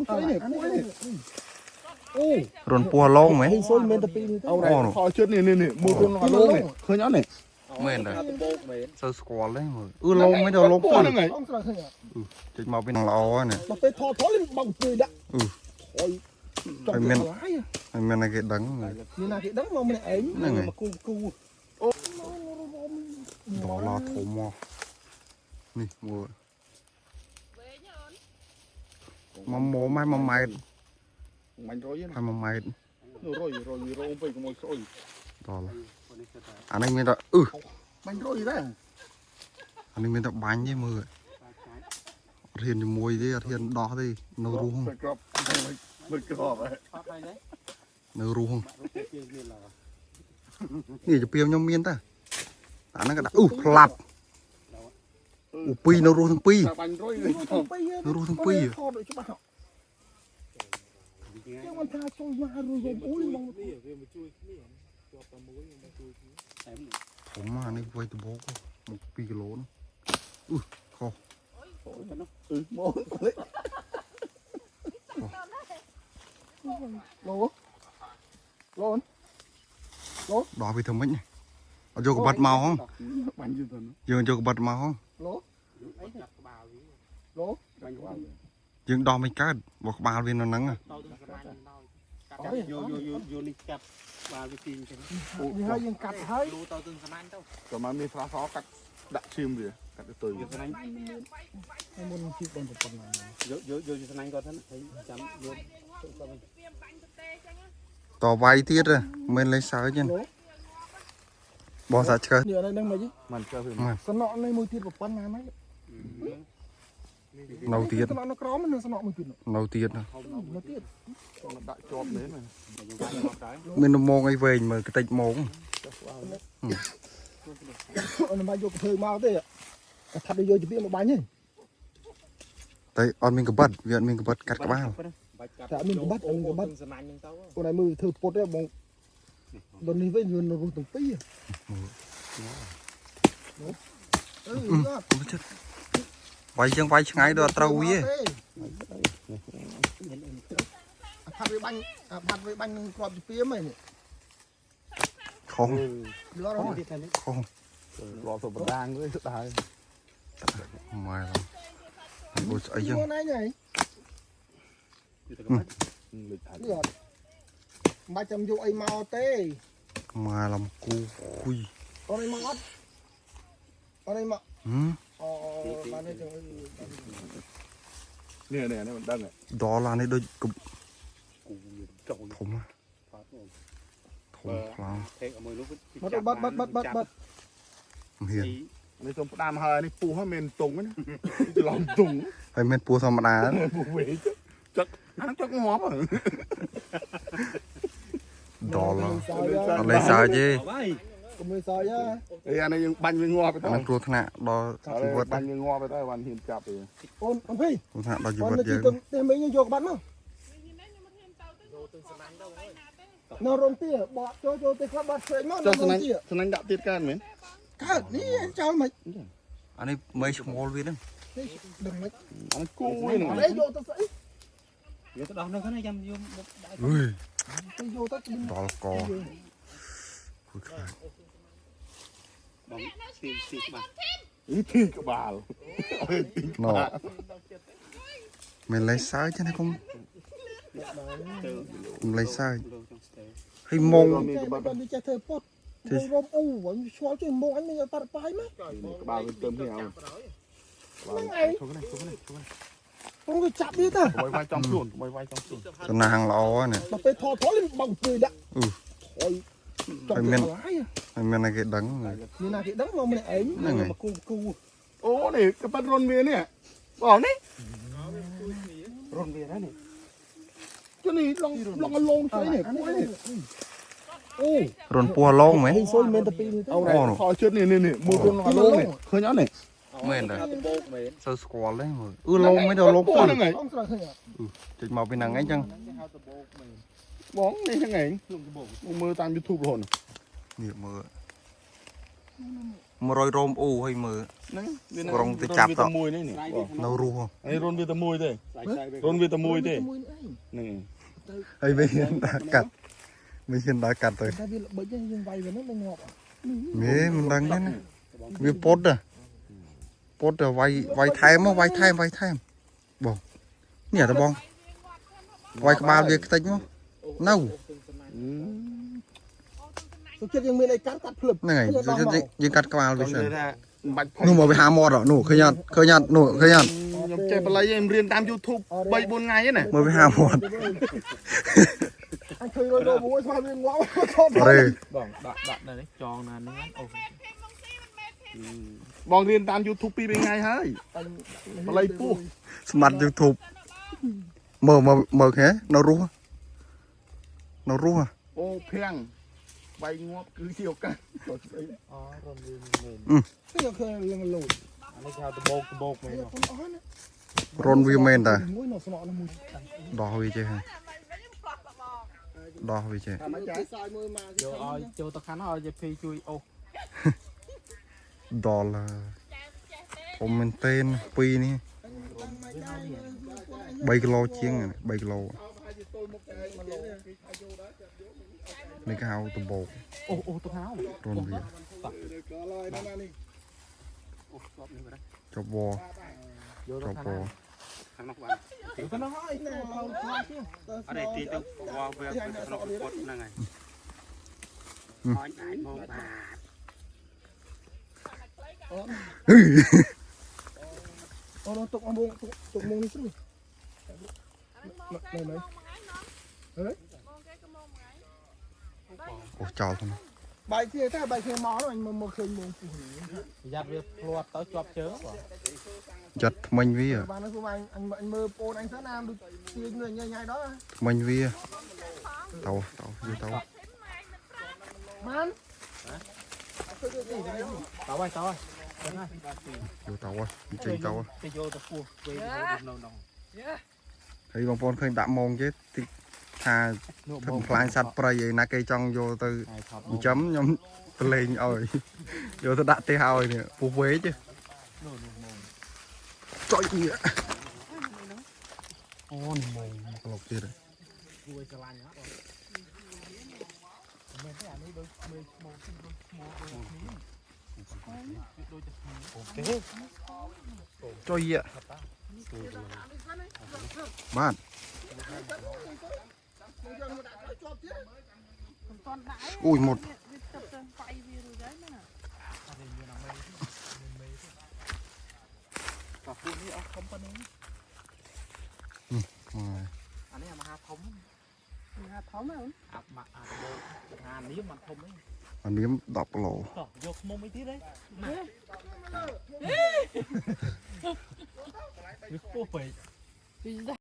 ស្អីនេះពួកនេះអូ រុនពោះឡងមែន ហេងសុយមិនតែពីរនេះទេ អូរ៉ខជិតនេះនេះនេះមើលខ្លួនអត់លងនេះឃើញអត់នេះ មែនទេ ដំបូកមែន សូវស្គាល់ទេមើលអឺឡងមែនដល់ឡង ពួកហ្នឹងហើយ អងស្រ័យឃើញអត់ ចេញមកពីនឹងល្អហ្នឹង ដល់ពេលថតថតបងជួយដាក់ថយចង់មាន ហើយមានតែគេដឹង មានណាគេដឹងមកម្នាក់ឯង ហ្នឹងហើយ មកគូគូ ដល់ឡាធំមកនេះមើលមកមកម៉ែ1ម៉ែត្រ បាញ់រយ ហើយ1ម៉ែត្រ រយរយរងពេកកុំឲ្យស្អុយ ដល់អានេះមានតែអឺ បាញ់រយដែរ អានេះមានតែបាញ់ទេមើលអត់ហ៊ានជាមួយទេអត់ហ៊ានដោះទេនៅរស់ ក្របមិនក្របហ៎ អត់ហើយទេ នៅរស់ រូបពីមានឡើយ នេះជាពីខ្ញុំមានតាអាហ្នឹងក៏ដាក់អ៊ូផ្លាប់អ៊ូពីរនៅរស់ទាំងពីរ បាញ់រយ នៅរស់ទាំងពីរ ថតដូចច្បាស់ចឹងមិនថាចង់មករួយអូយមក វាមកជួយគ្នាជាប់តែមួយមកជួយគ្នាតែ ធំអានេះវៃដបោកមក2គីឡូនោះអ៊ូខុស អឺមក ឡូឡូ ដោះវាធ្វើម៉េចអត់យកក្បាត់មកហង បាញ់យូរទៅ យើងយកក្បាត់មកហង ឡូ អីចាប់ក្បាលវា ឡូ បាញ់ក្បាល យើងដោះមិនកើតបើក្បាលវានៅហ្នឹង ទៅទៅក្បាលដល់កាត់យកយកយកយកនេះចាប់ក្បាលវាទីអញ្ចឹង វាហើយយើងកាត់ហើយ លូទៅទៅសណាញ់ទៅ ក៏មកមានស្រាសកាត់ដាក់ឈាមវាកាត់ទៅ យកសណាញ់ មុនជីបបងប៉ុណ្ណា យកយកយកសណាញ់គាត់ទៅហើយចាំយក តវាយទៀតមិនលេងសើចទេបងសាច់ឆ្កឹះ នេះអត់ដឹងមិន មិនកើវា សំណក់នេះមួយទៀតប៉ុណ្ណាហ្នឹង នៅទៀត សំណក់នៅក្រោមនៅសំណក់មួយទៀត នៅទៀត នៅទៀត ដាក់ជាប់មែន យកវាយមកដែរ មានមងអីវែងមើលកតិចមង អត់មកយកកភើមកទេថាត់យកជាពីមកបាញ់ទេ តែអត់មានកបាត់វាអត់មានកបាត់កាត់ក្បាល បាច់កាត់ តែអត់មានកបាត់អត់មានកបាត់ សណាញ់ហ្នឹងទៅ អូនឯងមើលធ្វើពុតទេបងដល់នេះវិញវានៅរស់ទាំងពីរអឺអត់ កុំចិត្តវាយចឹងវាយឆ្ងាយដល់អត់ត្រូវវា អាផាត់វាបាញ់អាផាត់វាបាញ់នឹងគ្រាប់ជាពីមហ្នឹង ខុស ឡរ ទៀតនេះ ខុស រកទៅបដាងទៅដែរ ម៉ែឡើយដូចស្អីចឹង ខ្លួនឯងហី ទៅក្បាល លិចអាច នេះអត់មិនបាច់ចាំយកអីមកទេ ម៉ែឡំគូហ៊ុយ អូនឯងមកអត់អូនឯងមក ហឹម អូបានទេចឹង នេះនេះនេះមិនដឹង ដល់ឡានេះដូចក គូយើងចូល ធំ ផាត់ ធំខ្លាំង ថេកមួយនោះ បាត់បាត់បាត់បាត់បាត់ មិនហ៊ាន នេះសូមផ្ដាំហើយនេះពុះហ្នឹងមានតុងណាច្រឡំតុង ហើយមានពោះធម្មតា ពុះវិញចឹកអាហ្នឹងចឹកងាប់ ដល់អត់លេងសើចទេ បាយ កុំលេងសើចហ៎ អីអានេះយើងបាញ់វាងាប់ទៅ អាហ្នឹងគ្រោះថ្នាក់ដល់ជីវិត បាញ់វាងាប់ទៅបានហ៊ានចាប់ទេ អូនអូនភី គ្រោះថ្នាក់ដល់ជី អូន វិតយើង នៅទីទៅផ្ទះមីងយកបាត់មកនៅរំទីបត់ចូលចូលទៅគាត់បាត់ស្រេចមក ចុះស្នាញ់ នៅរំទី ស្នាញ់ដាក់ទៀតកើតមែន កើតនេះចោលមិន អានេះមេឈ្មោលវាហ្នឹង នេះដឹងមិន អានេះគូហ្នឹង អត់អីយកទៅស្អី យកទៅដោះនោះហ្នឹងចាំយកមកដាក់ អើយ ទៅយកទៅ ដល់កគួយខ្លាច បងទីទីក្បាល អីទីក្បាលអើយទី ណ៎មិនលេងសើចទេណាកុំ ទៅ កុំលេងសើច លើចង់ស្ទើ ហើយមង មានក្បាត់នេះចេះធ្វើពុតរំអូឆ្លល់ជួយមកអញមានបាត់បាយមក ក្បាលវាទៅនេះអើ ហ្នឹងឯង ឈប់នេះឈប់នេះឈប់នេះ ពងទៅចាប់វាទៅ កុំឲ្យវាយចំខ្លួនកុំឲ្យវាយចំខ្លួន តំណាងល្អហ្នឹង ដល់ពេលថតថតបងជួយដាក់ថយចង់ ហើយ ទៅហើយ មានតែគេដឹង មានណាគេដឹងមកម្នាក់ឯង ហ្នឹងហើយ មកគូគូ អូនេះក្បាត់រុនវានេះបងនេះ រុនវាហ្នឹងនេះ ចុះនេះឡងឡងលងស្អីនេះពួកនេះ អូ រុនពោះឡងមែន ហេងសុយមិនតែពីរនេះទេ អូរ៉ខជិតនេះនេះនេះមើលខ្លួនឡងនេះឃើញអត់នេះ មែនទេ ដំបូកមែន សូវស្គាល់ទេមើលអឺឡងមែនដល់ឡង ពួកហ្នឹងឯង អងស្រ័យឃើញអត់ ចេញមកពីហ្នឹងឯងចឹង គេហៅដំបូកមែន បងនេះហ្នឹងឯង លងដំបូក មើលតាម YouTube រហូត នេះមើល 100រោមអូឲ្យមើល ហ្នឹងវា ក្រុងទៅចាប់ វា ត តែមួយនេះនេះ នៅរស់ នេះរុនវាតែមួយទេរុនវាតែមួយទេ មួយនេះឯង ហ្នឹង ហើយវិញហ៊ានដើរកាត់វិញហ៊ានដើរកាត់ទៅ តែវាល្បិចយើងវាយវាហ្នឹងមិនងាប់ មេមិនដឹងទេណាវាពុតហ៎ពុតទៅវាយវាយថែមមកវាយថែមវាយថែមបងនេះតបងវាយក្បាលវាខ្ទេចមកនៅ សុចិត្តយើងមានអីកាត់កាត់ភ្លឹប ហ្នឹងហើយយើងកាត់ក្បាលវាសិន ចង់និយាយថាមិនបាច់ នោះមកវាហាមាត់ហ៎នោះឃើញអត់ឃើញអត់នោះឃើញអត់ ខ្ញុំចេះបល័យឯងរៀនតាម YouTube 3 4ថ្ងៃហ្នឹងណា មើលវាហាមាត់ អញឃើញរយរមួយស្មានវាងាប់ថត រេ បងដាក់ដាក់នៅនេះចងណានេះអូ បងរៀនតាម YouTube 2 3ថ្ងៃហើយបល័យពោះ ស្មាត់ YouTube មើលមើលមើលឃើញនៅរស់នៅរស់ អូភាំងវាយងាប់គឺជាឱកាស អូរំវាមែន នេះឃើញលងលូត អានេះគេហៅដបោកដបោកមែន អស់ណា រុនវាមែនតា មួយនៅស្នក់នោះមួយ ដោះវាចេះហ่ะដោះវាចេះ តាមចា សាយមើលមក យកឲ្យចូលទៅខាងឲ្យជភីជួយអូស ដល់ធំមែនទែនពីរនេះ3គីឡូជាង3គីឡូនេះគេហៅដបោក អូអូទៅហៅ រុនវា ក៏ឡើយណានេះ ចប់វ យក ចប់វ ទៅខាង ខាងនោះបាន ទៅនោះហើយ អត់ទេទីទៅវ៉ាវាទៅក្នុងពុតហ្នឹងហើយអញអាចមកបាទ ហឺ អូទុកអស់មងទុកមងនេះស្រួយនៅនៅ អូចោលទៅ បាយគ្នាតែបាយគ្នាមកអញមកឃើញមងពុះនេះ ប្រយ័ត្នវាភ្លាត់ទៅជាប់ជើងបង ចាត់ថ្មិញវា បានហ្នឹងអញអញមើលប្អូនអញសិនណាដូចទាញញ៉ៃញ៉ៃដល់ ថ្មិញវាតោតោយូតោ បាន តោះហើយតោះហើយ យូតោចេញតោ ទៅយកទៅពោះវិញនៅនោះ ហើយបងប្អូនឃើញដាក់ម៉ងទេតិចថាធ្វើបំផ្លាញសត្វព្រៃឯណាគេចង់យកទៅ ហើយថប់ ចិញ្ចឹមខ្ញុំទៅលេងឲ្យយកទៅដាក់ទេឲ្យនេះពោះវែក នោះនោះមក ចុយនេះអូនេះម៉ងមកក្លុកទៀត គួយស្រឡាញ់អត់មែនទេអានេះដូចមេឈ្មោះដូចឈ្មោះដូចគ្នាដូចតែទេ ចុយបាទអូយមុត វាទឹកទៅវាយវារួចហើយណា ក៏ពួកនេះអស់ធំប៉ុណ្ណឹងអានេះមហាធំ ហាធំហ្នឹង អាម៉ាក់អាដបោអានេះมันធំអី អានេះ10គីឡូ តោះយកខ្មុំអីទៀតហីវាខ្ពស់ពេក វា